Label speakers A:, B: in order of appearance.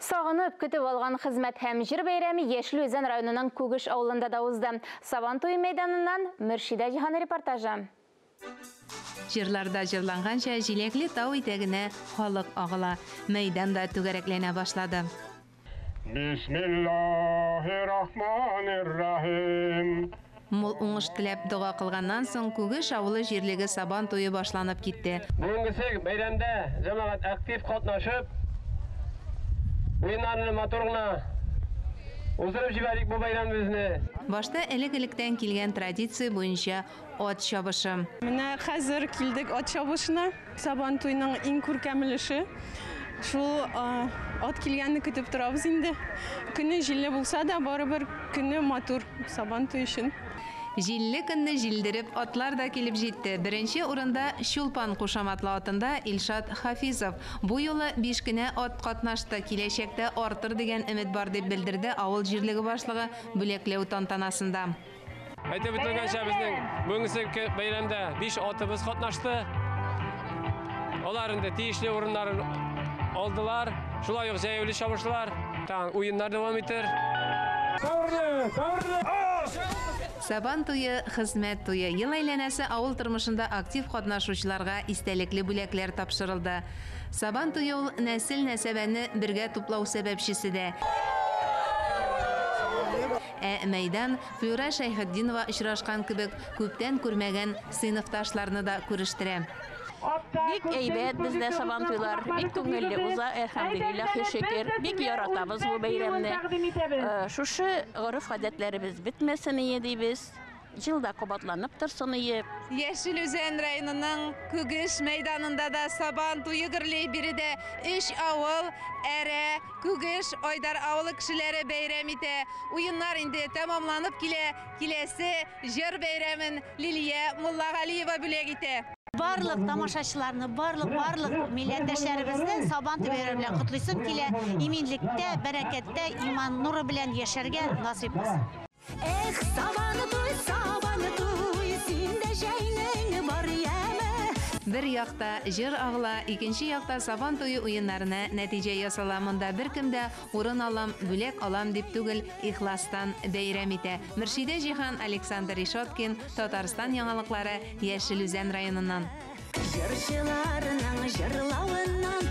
A: Сагынып көтеп алган хезмәт һәм җыр бәйрәме Яшел Үзән районының Күгеш авылында да узды. Сабан туе мәйданыннан Мөршидә Җиһан репортажы.
B: Җырларда җырланганча, җиләкле тау итәгенә халык агыла. Мәйдан да түгәрәкләнә башлады.
C: Бисмиллаһир-рахманир-рахим.
B: Мул уңыш теләп дога кылганнан соң, Күгеш авылы җирлеге Сабан туе башланып китте.
D: Бүгенгесе бәйрәмдә җәмәгать актив катнашып, уеннарны матур гына уздырып җибәрик бу бәйрәмебезне.
B: Башта элек-электән килгән традиция буенча ат чабышы.
E: Менә хәзер килдек ат чабышына. Сабан туйның иң күркәм өлеше. Шул ат килгәнне көтеп торабыз инде. Көне җилле булса да, барыбер көне матур Сабан туй өчен.
B: Җилле көнне җилдереп атлар да килеп җитте. Беренче урында Чулпан кушаматлы атында Илшат Хафизов. Бу юлы биш кенә ат катнашты, киләчәктә артыр дигән өмет бар, дип белдерде авыл җирлеге башлыгы бүләкләү тантанасында.
D: Әйтеп үтелгәнчә, безнең бүгенге бәйрәмдә 5 атыбыз катнашты. Алар инде тиешле урыннарын алдылар. Шулай ук җәяүле чабышлар, тагын уеннар дәвам итер.
B: Сабан туе, хезмәт туе. Ел әйләнәсе авыл тормышында актив катнашучыларга истәлекле бүләкләр тапшырылды. Сабан туе ул нәсел-нәсәбәне бергә туплау сәбәпчесе дә. Ә мәйдан Флюра Шәйхетдинова очрашкан кебек күптән күрмәгән сыйныфташларны да күрештерә.
F: Бик әйбәт бездә Сабантуйлар, бик күңелле уза, әлхәмдүлилләһи шөкер. Бик яратабыз бу бәйрәмне. Шушы гореф-гадәтләребез бетмәсен ие дибез. Ел да кабатланып торсын ие.
G: Яшел Үзән районының Күгеш мәйданында да Сабан туе гөрли. Биредә өч авыл, Әрә, Күгеш, Айдар авылы кешеләре бәйрәм итә. Уеннар инде тәмамланып килә. Киләсе җыр бәйрәмен Лилия Муллагалиева бүләк итә.
H: Барлык тамашачыларны, барлык барлык милләттәшләребезне Сабан туе бәйрәме белән котлыйсым килә. Иминлектә, бәрәкәттә, иман нуры белән яшәргә насыйп булсын.
I: Эх, Сабан туй, Сабан туй, син дә җәйнең бар яме.
B: Бер якта җыр агыла, икенче якта Сабан туе уеннарына нәтиҗә ясала. Монда беркем дә урын алам, бүләк алам дип түгел, ихластан бәйрәм итә. Мөршидә Җиһан, Александр Решеткин, Татарстан яңалыклары, Яшел Үзән районыннан.
I: Җырчыларның җырлавыннан.